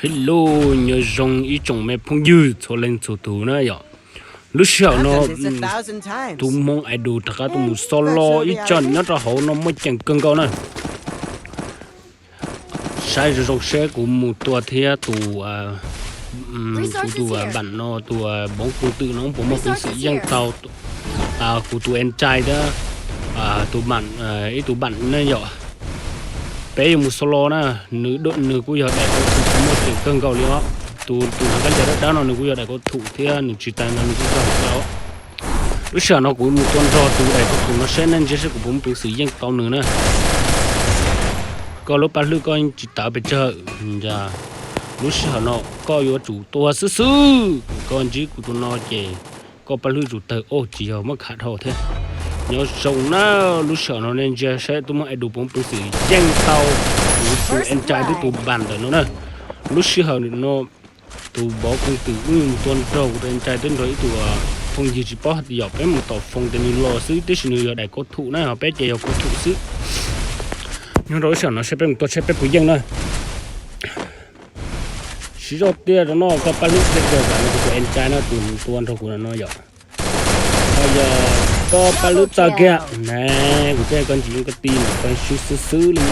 Hello, nyob zoo ib tsoom me phooj ywg txhua leej txhua tus na yom. Lub sij hawm no tus Hmoob Idol rov qab tuaj mus solo ib tsam nyob rau hauv no muaj ceem kawg nkaus na. Saib zoo zoo seb kuv mus tua thiab tus, kuv tus npam no tus npov koog twm no puas muaj peev xwm yeej tau kuv tus Enchai thiab tus npam, ib tus npam ne yom. Peb yuav mus solo na, nws kuj yog daim kaum muaj ceem kawg nkaus li os. Tus tus kab ncas dawb dawb no nws kuj yog daim kaum thum thiab nws tsis tas no nws kuj yog os. Lub sij hawm no kuv mus tua nrog tus daim kaum thum no seb nej ntsia seb kuv puas muaj peev xwm yeej tau nws na. Koj lub paj hlwb koj tsis tawv pes tsawg, lub sij hawm no koj yuav tsum tua xwb xwb. Koj ntsib kuv tus no ces koj paj hlwb tsum tawg oj tsis yog muab khav dhau thiab. Nyob zoo na, lub sij hawm no nej ntsia saib tus Hmoob Idol puas muaj peev xwm yeej tau kuv tus Enchai thiab tus npam ntawm no na. Lub sij hawm no tus npov koog twm wb mus tua nrog kuv tus Enchai thiab nrog ib tug phooj ywg tsis paub hais tias yog peb mus tom foos ces nws los xwb tiam sis nws yog daim kaum thum na, ho peb ces yog kaum thum xwb. Nyob rau lub sij hawm no saib peb mus tua saib peb puas yeej na. Siv zog tiag rau no koj paj hlwb txia kiag tam no kuv tus Enchai no tus tua nrog kuv no yom. Ho yog koj paj hlwb txawj kiag na, kuv thiaj koj ntsis yeej koj ti mas koj swb xwb xwb li.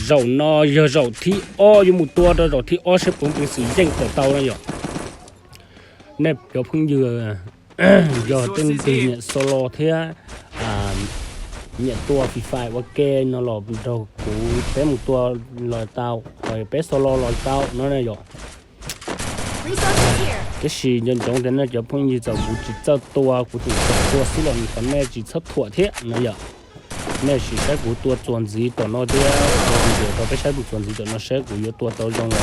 Zaum no yog zaum thib ob, yuav mus tua rau zaum thib ob saib puas muaj peev xwm yeej kom tau na yom. Nej cov phooj ywg yog tej twg nyiam solo thiab nyiam tua Free Fire ua ke no los nrog kuv peb mus tua los tau, ho peb solo los tau no na yom. Tiam sis nco ntsoov tias nej cov phooj ywg txawm kuv tsis txawj tua, kuv tseem txawj tua xwb los thov nej tsis txhob thuam thiab no yom. Nej sim saib kuv tua txuas ntxiv tom no thiab tua video rau peb saib txuas ntxiv tom no saib kuv yuav tua tau zoo los.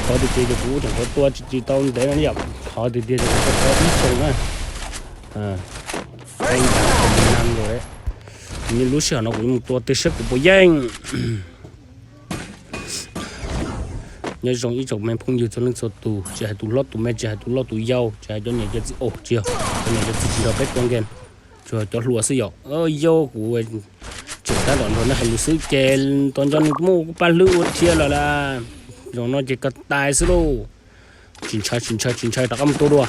Qhov tiag tiag ces kuv tseem qhuav tua tsis tau ntev no yom, qhov tiag tiag ces kuv tua tau ib xyoos na. Lub sij hawm no kuv yuav mus tua twg saib kuv puas yeej. Nyob zoo ib tsoom me phooj ywg txhua leej txhua tus, tsis hais tus hlob tus me, tsis hais tus loj tus yau, tsis hais cov niam cov txiv, tsis yog cov niam cov txiv tsis nrog peb tua game, tsuas cov hluas xwb yom. Yog kuv tseem tab tom nrog nej hais lus xwb ces tos nco nws muaj paj hlwb ua rhiab lawm las. Zaum no ces koj tais xwb lauj. Tsis ntshai tsis ntshai tsis ntshai, rov qab mus tua dua.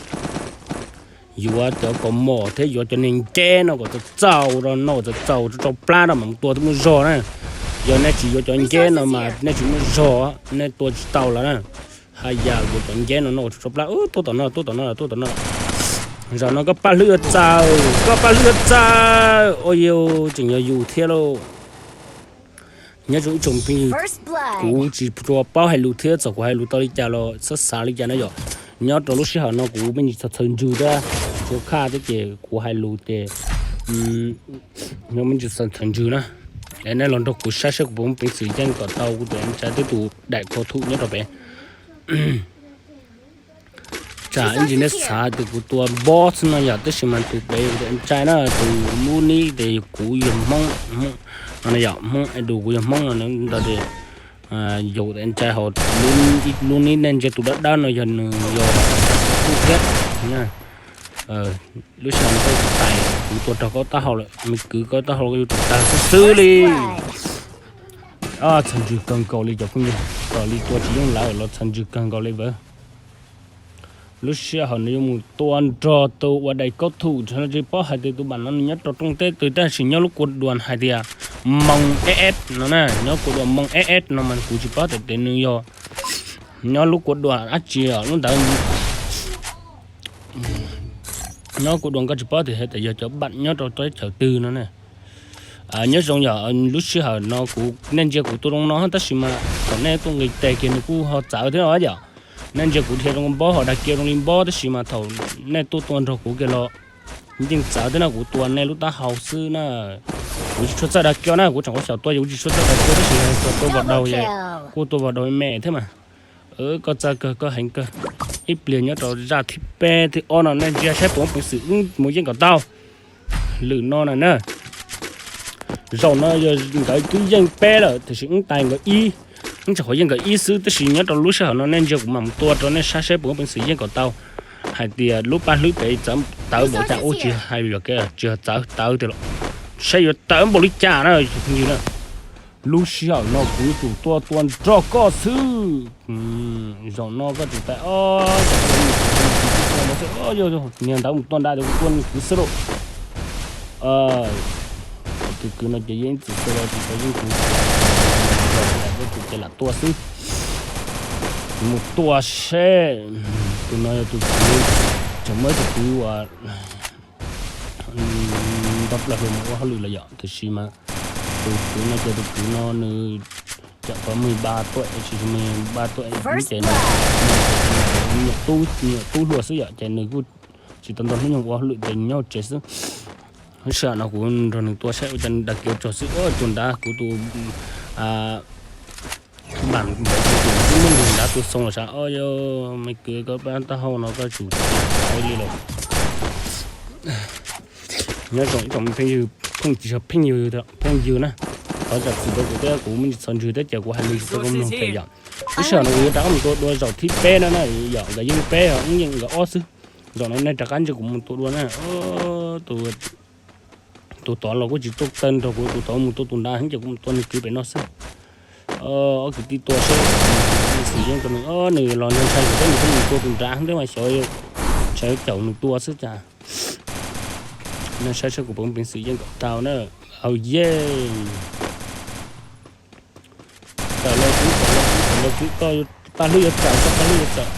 Yuav cov kaus mom thiab yuav cov niag nceb no kom txaus txaus rau no, kom txaus txaus rau plab no mas mus tua thiaj muaj zog na. Yog nej tsis yuav cov nceb no mas nej tsis muaj zog, nej tua tsis tau lawm na. Haj yam yuav cov nceb no no rau plab, tuaj tom no, tuaj tom no, tuaj tom no. Zaum no koj paj hlwb yuav txawm, koj paj hlwb yuav txawm, ua yus tseem yog yus thiab lauj. Nyob zoo ib tsoom phooj ywg, kuv tsis tshua paub hais lus thiab txawm kuv hais lus tau li cas los txhob xav li cas na yom. Nyob rau lub sij hawm no kuv me ntsis txhaws ntswg thiab, tsis tshua khaj thiab ces kuv hais lus ces nyob me ntsis txhaws ntswg na. Es nej los nrog kuv saib saib kuv puas muaj peev xwm yeej kom tau kuv tus Enchai thiab tus daim kaum thum nyob rau pem. Tsam ib ntsis nej xav tias kuv tua boss no yom, tab sis mas tus pem kuv tus Enchai na, tus lub nick ces kuv yog Hmoob, Hmoob no yom, Hmoob Idol kuv yog Hmoob no ntawd ces yog kuv tus Enchai hauv lub nick nej ntsia tus dawb dawb no yog nws yog kuv thiab. Lub sij hawm no koj tais kuv tua raug koj taub hau lawm, me kwv koj taub hau koj yuav tsum tag xwb xwb li. Txhaws ntswg kawg nkaus li cov phooj ywg, kom li tua tsis yeej lawm los txhaws ntswg kawg nkaus li vawv. Lub sij hawm no yuav mus tua nrog tus uas daim kaub thum, tsis paub hais tias tus npam no nws nyob rau rooj teb twg tab sis nyob lub kua duas hais tias Moos S S no na, nyob kua duas Moos S S no mas kuv tsis paub tias nws yog nyob lub kua duas dab tsi os, lub ntawd nyob kua duas koj tsis paub tias hais tias yog cov npam nyob rau teb chaws twg no na. Nyob zoo yom, lub sij hawm no kuv, nej ntsia kuv tua zoo no tab sis mas thaum nej tuaj nqis tes kiag nws kuj ho txawv thiab os yom. Nej ntsia kuv dhia zoo npob ho dag kiag zoo li npob tab sis mas thaum nej tuaj tua nrog kuv kiag los yeej txawv thiab na, kuv tua nej lub taub hau xwb na. Kuv tsis tshua txawj dag kiag na, kuv tseem ua xyaum tua yus tsis tshua txawj dag kiag tab sis tua tua vau daug, kuj tua vau daug me me thiab mas. Koj txawj kawg, koj heev kawg. Ib pliag nyob rau zaj thib peb thib ob no nej ntsia saib puas muaj peev xwm wb mus yeej kom tau. Lwm no na na, zaum no yog nkawd twb yeej peb lawm tiam sis wb tais nkawd ib, wb tseem qhuav yeej nkawd ib xwb tab sis nyob rau lub sij hawm no nej ntsia kuv mam mus tua rau nej saib saib puas muaj peev xwm yeej kom tau. Hais tias lub paj hlwb pem txawv npaum li cas ub tsis hais, tsis txawv tawv tiag los saib yuav tawv npaum li cas na. Lub sij hawm no kuv yuav tsum tua tua nrog koj xwb. Zaum no koj tsum tau ob, niag ntawd mus tua nrad ces kuv tua nws kwv xwb lauj. Tus kwv no ces yeej txwm xwb los tsis tau yeej kuv, tus ces lam tua xwb. Mus tua seb, tus no yog tus kwv, tseem muaj ib tus kwv uas ntau plaws hluas mus ua hauj lwm lawm yom, tiam sis mas tus kwv no ces tus kwv no nws cam qhov mus ba tuaj es tsis mus ba tuaj es ces nws nyuam tub nyuam tub hluas xwb yom, ces nws kuj tsis tau ntau hnub nyoog ua hauj lwm ces nyob hauv tsev xwb. Lub sij hawm no kuv nrog nws tua saib ua cas nws dag kiav tsog xwb. Tus nrad kuv tus npam npam tus twb muab nws nrad tua xoo los sav. Os, yog me kwv koj pab taub hau no koj tsum li los. Nyob zoo ib tsoom phooj ywg, phooj ywg, phooj ywg na, thov zam txim rau kuv thiab, kuv muaj ntsis txhos ntswg thiab ces kuv hais lus tsis tau zoo mloog phem yom. Lub sij hawm no kuv yuav rov qab mus tua dua zaum thib peb no na, yom, nkawd yeej peb os, yeej nkawd ob xwb. Zaum no nej rov qab ntsib kuv mus tua dua na. Tus tod los kuj tsis tuaj tawg nrog kuv, tus tod mus tua tus nrad heev ces kuv mus tua nws kwv pem no xwb. Ob kwv tij tua seb, xwm yeej rau nws, nws los ntshai ntshai kuv thiab nws thiaj mus tua tus nrad heev thiab mas xyov, xyov caum nws tua xwb cas. Nej saib seb kuv puas muaj peev xwm yeej kom tau na. Au ye. Tawm los kwv, tawm los kwv, tawm los kwv, koj paj hlwb yuav txawm, koj paj hlwb yuav txawm.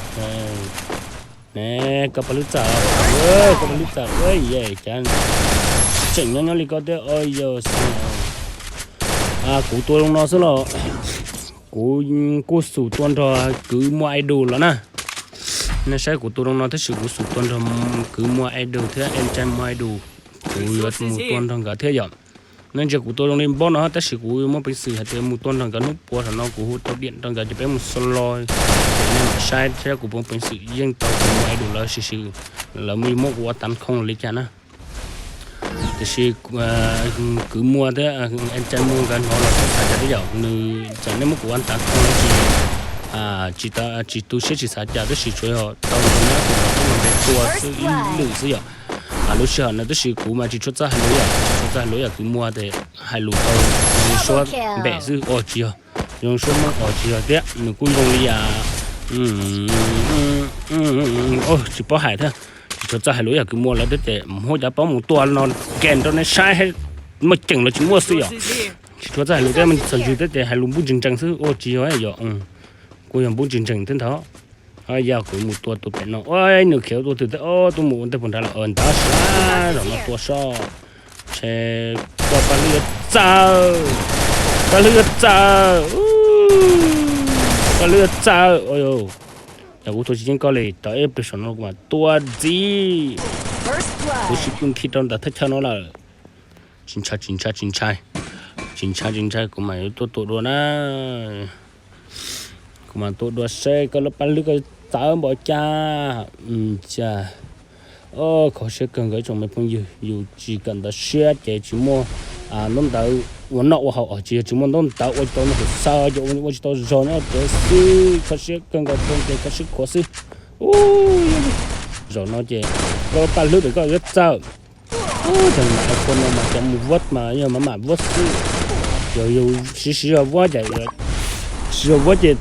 Ne, koj paj hlwb txawm, koj paj hlwb txawm, ye cas tseem nyob nyob li koj thiab. Yog kuv tua zoo no xwb los kuv kuj xum tua nrog kwv Muas Idol los na. Nej saib kuv tua zoo no tab sis kuv xum tua nrog kwv Muas Idol thiab em trai Muas Idol, kuv yuav mus tua nrog nkawd thiab yom. Nej ntsia kuv tua zoo li npaum no tab sis kuv muaj peev xwm hais tias mus tua nrog nkawd hnub puav, thaum no kuv hu tau diam rau nkawd ces peb mus solo, ces nej mam saib thiab kuv puas muaj peev xwm yeej tau kwv Muas Idol lawv, sis lawv muab kuv ua tav khoo li cas na. Tiam sis kwv Muas thiab em trai Muas nkawd hnov los tsis xav cas thiab yom, nws tsam nej muab kuv ua tav khoo los tsis, tsis tu siab tsis xav cas tab sis tsuas yog tau nyob tus los tub los npe tua xwb ib lwm xwb yom. Lub sij hawm no tab sis kuv mas tsis tshua txawj hais lus yom, tsis tshua txawj hais lus yom, kwv Muas ces hais lus tau suab npem xwb os, tsis yog zoo suab Hmoob os, tsis yog thiab, nws kuj zoo li yam tsis paub hais thiab. Tsis tshua txawj hais lus yom, kwv Muas lawv thiab ces muab cov paub mus tua no ke rau nej saib, muaj ceem los tsis muaj xwb yom. Tsis tshua txawj hais lus thiab, txhos ntswg thiab ces hais lus npuj ntseeg ntseeg xwb ua tsis yog yom. Kuj yog npuj ntseeg ntseeg thiab ntag. Yog kuv mus tua tus pem no, nws khiav tua twg thiab, tuaj mus ua ntej puag nrad lawm, ntawd sab zaum no tua soj. Ntshe koj paj hlwb yuav txawm, paj hlwb yuav txawm, paj hlwb yuav txawm. Yog kuv tua tsis yeej koj li, tau ib pliag saum no kuv mam tua ntxiv. Kuv sib pw nthi rau ntawm thaj chaw no lawm. Tsis ntshai, tsis ntshai, tsis ntshai, tsis ntshai, tsis ntshai, kuv mam yuav tuaj tua dua na. Kuv mam tua dua seb koj lub paj hlwb koj txawv npaum cas. Cas, kho siab kawg nkaus tsoom me phooj ywg, yus tsis kawm ntawv siab ces tsis muaj ntaub ntawv ua noj ua haus os, tsis yog tsis muaj ntaub ntawv ua tsis tau noj haus xaws ces ua tsis tau zog nyob tsev xwb, kho siab kawg nkaus tsoom ces kho siab khuav xwb. Zaum no ces koj lub paj hlwb pem koj yuav txawm. Cov mas iPhone no mas cov mus vuab mas yog maj mam vuab xwb. Yog yus siv siv zog vuab ces, siv zog vuab ces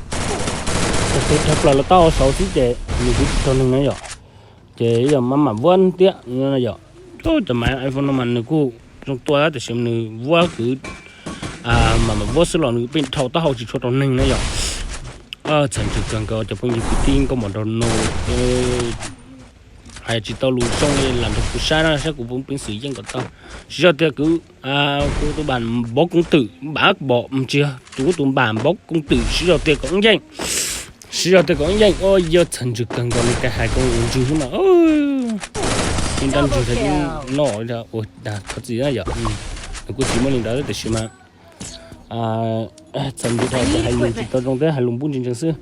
tus dhau plaws los tau saud xwb ces nws kuj tsis raug neeg na yom. Ces yog maj mam vuab thiab yom. Cov mas iPhone no mas nws kuj zoo tua tiam sis nws vuab kwv maj mam vuab xwb los nws pheej dhau taub hau tsis tshua raug neeg na yom. Txhais ntswg kawg nkaus cov phooj ywg kwv tij nkauj muam nraug nus, hais tsis tau lus zoo li lam nrog kuv saib no, saib kuv puas muaj peev xwm yeej kom tau. Siv zog tias kwv, kuv tus npam npaub koob twm npam bom tsis yog, kuv tus npam npaub koob twm siv zog tias kom yeej, siv zog tias kom yeej. Yog txhais ntswg kawg nkaus li, hais koob ua ntswg xwb mas, ib nrab ntswg no ua dag thov txim yom. Nws kuj tsis muaj li ntawd tiam sis mas txhais ntswg dhau tias hais lus tsis tau zoo thiab hais lus npuj ntseeg ntseeg xwb.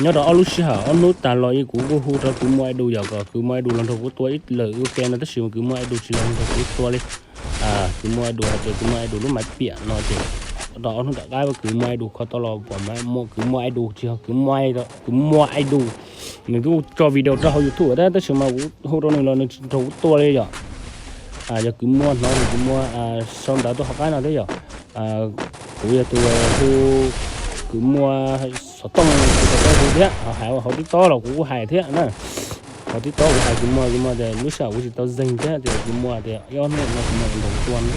Nyob rau ob lub sij hawm ob hnub tas los kuv kuj hu rau kwv Muas Idol yom, kom kwv Muas Idol los nrog kuv tua ib lwm ua ke no tab sis mas kwv Muas Idol tsis los nrog kuv tua li. Kwv Muas Idol hais tias kwv Muas Idol lub maiv piam no ces rau ob hnub tom qab kwv Muas Idol kho tau los pom muaj kwv Muas Idol tsis yog kwv Muas, kwv Muas Idol. Nws twb tso video rau hauv YouTube thiab tab sis mas kuv hu rau nws los nws tsis nrog kuv tua li yom. Yog Kwv Muas hnov, Kwv Muas sau ntawv tuaj hauv qab no thiab yom. Kuv yog tus hu Kwv Muas xov tooj, kuv tau hu thiab, hauv TikTok los kuv kuj hais thiab na. Hauv TikTok kuv hais Kwv Muas, Kwv Muas tias lub sij hawm kuv tsis tau zeeg thiab tias Kwv Muas tias ib ob hnub no Kwv Muas nrog kuv tua na.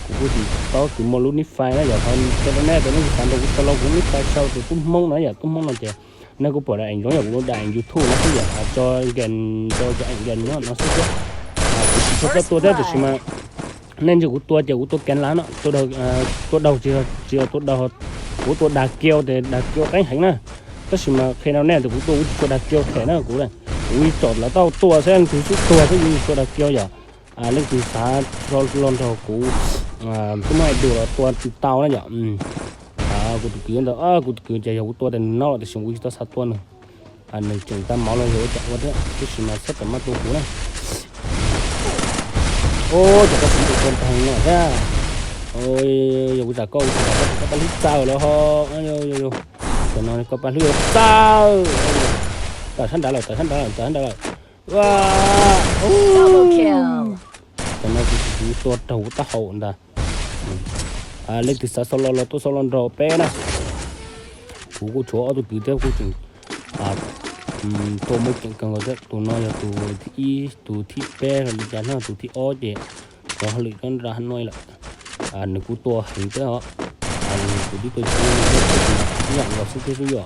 Kuv kuj tsis paub Kwv Muas lub nick Face na yom. Qhov tias nej tias nej xav nrog kuv tau los kuv nick Face sau tias Tub Hmoob no yom, Tub Hmoob no ces nej kuj pom daim zoo yam kuv daim YouTube no xwb yom, tso nkees, tso cov eem nkees nyob no xwb thiab. Kuv tsis tshua txawj tua thiab tiam sis mas nej ntsia kuv tua ces kuv tua kev lav no, tua daug tsis yog tua daug, kuv tua dag kiau ces dag kiau qeeb heev na. Tab sis mas qhia rau nej tias kuv tua kuv tsis tua dag kiau them na, kuv kuv tsom lawv tau tua xwb, leej twg xub tuag xwb, kuv tsis tua dag kiau yom. Leej twg xav los nrog kuv, twb muaj ib tug los tua tsis tau na yom. Kuv tus kwv ntawd, kuv tus kwv ces yog kuv tua tas nws no lawm tiam sis kuv tsis tau xav tua nws. Nws tseem tag mov los yog ua cas ua thiab, tab sis mas txhob txawm maj tua kuv na. Ub, cov koj siv tus tua ntag no thiab. Yog kuv zam koj, kuv zam koj, koj pab hlwb txawj los ho. Cov no koj pab hlwb txawj. Tawm sab nrad lawm, tawm sab nrad lawm, tawm sab nrad lawm. Cov no kuv tua raug kuv taub hau ntag. Leej twg xav xaus los los tuaj xaus los nrog peb na. Kuv kuj tshuav ob tug kwv thiab kuj tseem tua muaj ceem kawg nkaus thiab. Tus no yog tus thib ib, tus thib peb los li cas no, tus thib ob ces cov hauj lwm nyob nram Hanoi lawm. Nws kuj tua heev thiab os. Kuv twb tua tsis yog los xwb thiab xwb yom,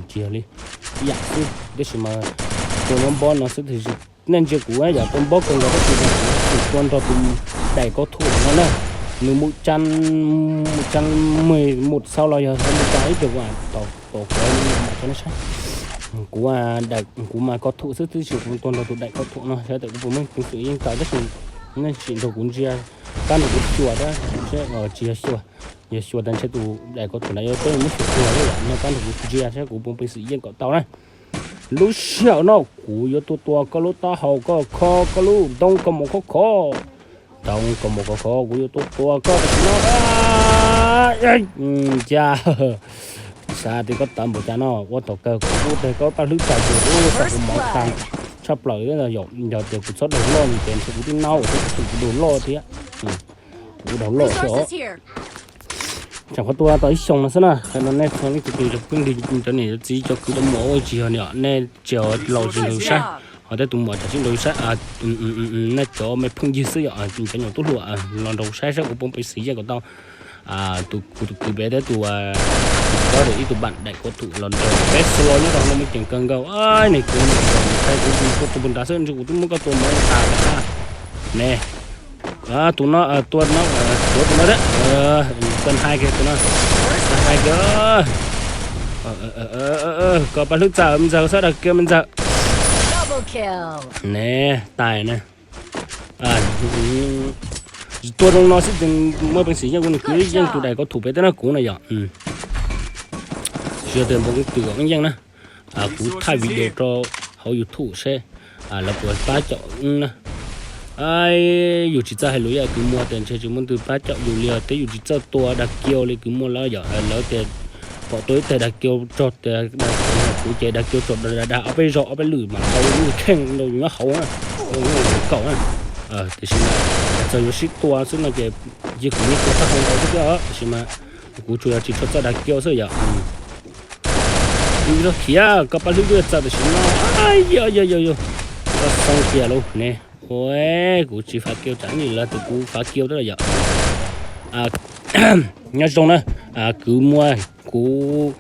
tsis yog li ib yam xwb, tab sis mas tua nyob npob no xwb. Nej ntsia kuv yam tua npob kawg nkaus tab sis kuv tua nrog tus daim kaub thum no na, nws mus tsan, mus tsan, mus xaus los yog mus tsan ib pliag kuv tom kuv mam tso nej saib. Kuv, kuv mas kaub thum xwb tab sis kuv tua nrog tus daim kaub thum no, saib tias kuv puas muaj peev xwm yeej tau tab sis nej sim nrog kuv ntsia, pab nrog kuv xyuas thiab seb, tsis yog xyuas, yog xyuas tas ntshe tus daim kaub thum ntawd yuav peb muab xyuas tuag thiab yom, nej pab nrog kuv ntsia saib kuv puas muaj peev xwm yeej kom tau na. Lub sij hawm no kuv yuav tuaj tua koj lub taub hau, koj kho koj lub ntoo kaus mom khov kho. Ntoo kaus mom khov kho, kuv yuav tuaj tua koj tam sim no. Cas xav tias koj tawv npaum cas no, ua thaum kawg kuv kuj teg koj paj hlwb txaus ces kuv xav kuv mov tag tshaj plaws yom. Yog tias kuv txhob daug loj ces ntshe kuv twb naub thiab, kuv daug loj thiab. Kuv daug loj thiab os. Tseem qhov tua tau ib xyoos no xwb na, qhia rau nej txhua leej txhua tus cov phooj ywg, cov niam cov txiv, cov kwv cov muam, ua tsis yog niam nej tsis laus tsis nrog saib, ho tej tus muam tsam sib nrog saib, nej cov me phooj ywg xwb yom, cov nyuam tub hluas los nrog saib saib kuv puas muaj peev xwm yeej kom tau. Kuv tus kwv pem thiab tus, tus koj ib tug npam daim kaub thum los nrog peb xaus los nyob rau no muaj ceem kawg nkaus. Nws kwv, kuv tua tus npam nrad xwb ntshe kuv twb muab koj tua mov tas lawm. Ne, tus no, tua no, tua tus no thiab. Koj hais kiag tus no, koj hais kiag. Koj paj hlwb txawm me ntxawg, xab dag kiag me ntxawg. Ne, tais na. Tua zoo no xwb ces muaj peev xwm yeej, kuv nws kwv yeej tus daim kaub thum pem thiab na kuv na yom. Tsis yog tias npau kub twm kom yeej na. Kuv thaij video rau hauv YouTube seb lawv puas pab caum wb na. Yus tsis txawj hais lus ib yam kwv muag tias ntshe tsis muaj leej twg pab caum yus li os, thiab yus tsis txawj tua dag kiau li kwv muag lawv yom. Lawv tias pom tua ib teg dag kiau tsog tias kuv ces dag kiau tsog dag ob peb zaug ob peb lwm mas tau lub kheej rau yus nyob hauv na, kaum na. Tiam sis mas txawm yuav sib tua xwb no ces yog kuv yeej tua tag hau ntau xwb thiab, tiam sis mas kuv tsuas yog tsis tshua txawj dag kiau xwb yom. Yus txhob khiav, koj paj hlwb twb txawm tam sim no. Yog, yog, yog, yog, koj xoo kiag lauj ne. Ua, kuv tsis fav kiau tsam ib ntsis lawv tias kuv fav kiau thiab los yom. Nyob zoo na, kwv muag, kuv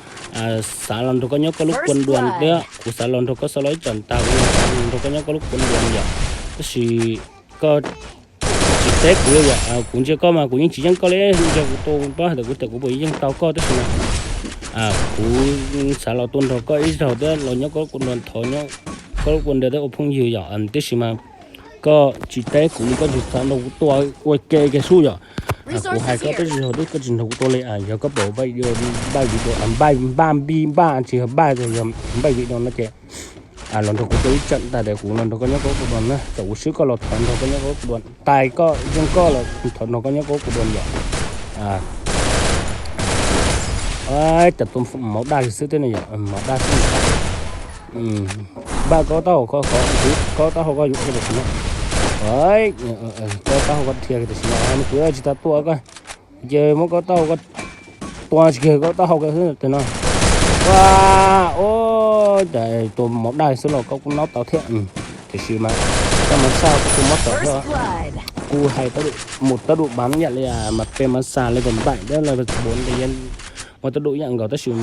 xav los nrog koj nyob koj lub kua nduas thiab, kuv xav los nrog koj xaus los ib tsam tas, kuv xav los nrog koj nyob koj lub kua nduas yom. Tab sis koj tsis teb kuv li yom, kuv ntsia koj mas kuv yeej tsis yeej koj li, ntsia kuv tua pab hais tias kuv tias kuv puas yeej tau koj, tab sis mas kuv xav los tuaj nrog koj ib zaug thiab los nyob koj lub kua nduas, thov nyob koj lub kua nduas thiab ua phooj ywg yom, tab sis mas koj tsis teb kuv li, koj tsis xav nrog kuv tua ua ke kiag sub yom. Kuv hais koj peb zaug twb koj tsis nrog kuv tua li, yog koj pom npaj video, npaj video, npaj npaj npaj npaj tsis yog npaj, yog npaj video no ces los nrog kuv tua ib tsam tas tias kuv los nrog koj nyob koj lub kua nduas na, thaum kuv swb koj los thov nrog koj nyob koj lub kua nduas, tais koj yeej koj los thov nrog koj nyob koj lub kua nduas yom. Cas tua mov daj xwb thiab ne yom, mov daj xwb. Npaj koj taub hau, koj taub hau koj yuav ua li no. Koj taub hau koj dhia tiam sis mas nws kuj tsis tau tua koj, ces muab koj taub hau koj tua tsis kiag koj taub hau koj xwb tiag no. Ua, ua cas tua mov daj xwb los koj kuj noj tau thiab. Tiam sis mas koj mas xaj koj kuj mob tawm thiab. Kuv hais mus tau dum mas yam li mas peb mas xaj li tam npaim thiab los txhua nte muaj tau dum yam nkaus tab sis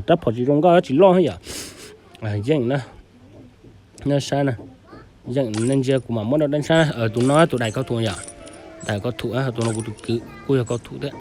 rab phom tsis zoo nkauj tsis loj yom. Yeej na, nej saib na, yeej nej ntsia kuv mam muab rau nej saib. Tus no tus daim koj thum yom, daim koj thum, tus no kuv tus kwv kuj yog koj thum thiab.